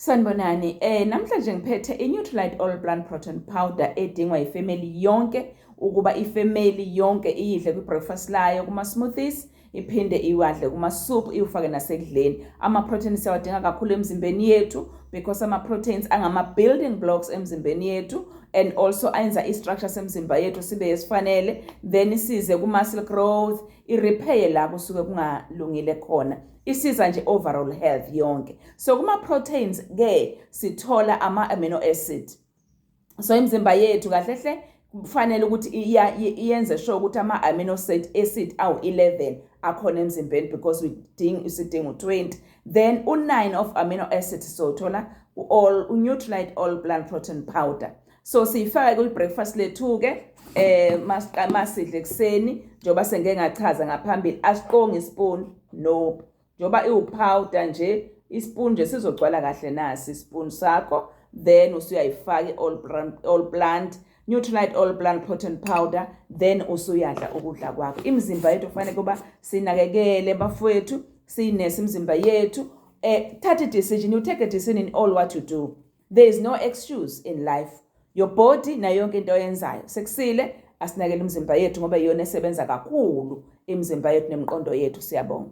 Sanibonani. Namhlanje ngiphethe i-Nutrilite All Plant Protein Powder edingwa ifamily yonke ukuba ifamily yonke iyidle kwi-breakfast layo, kuma-smoothies, iphinde iwadle kuma-soup, iwufake nasekudleni. Ama-proteins siyawadinga kakhulu emzimbeni yethu because ama-proteins angama-building blocks emzimbeni yethu and also ayenza i-structure semzimba yethu sibe esifanele, then isize ku-muscle growth, i-repair la kusuke kungalungile khona, isiza nje overall health yonke. So kuma-proteins ke sithola ama-amino acid. So imizimba yethu kahle hle kufanele ukuthi iyenze sure ukuthi ama-amino acid awu-11 akhona emzimbeni because we ding sidinga u-20. Then u-9 of amino acids sothola all u-Nutrilite All Plant Protein Powder. So siyifaka kwi-breakfast lethu-ke masidle ekuseni. Njengoba sengike ngachaza ngaphambili, asiqongi ispoon, no, njengoba iwupowder nje, ispoon nje sizogcwala kahle. Nasi ispoon sakho, then usuyayifaka i-all plant Nutrilite All Plant Protein Powder, then usuyadla ukudla kwakho. Imizimba yethu kufanele kuba sinakekele, bafowethu, siyinese imizimba yethu. Thatha i-decision. You take a decision in all what you do. There is no excuse in life. Your body nayo yonke into oyenzayo. Sekusile, asinakele imizimba yethu ngoba iyona esebenza kakhulu, imizimba yethu nemiqondo yethu. Siyabonga.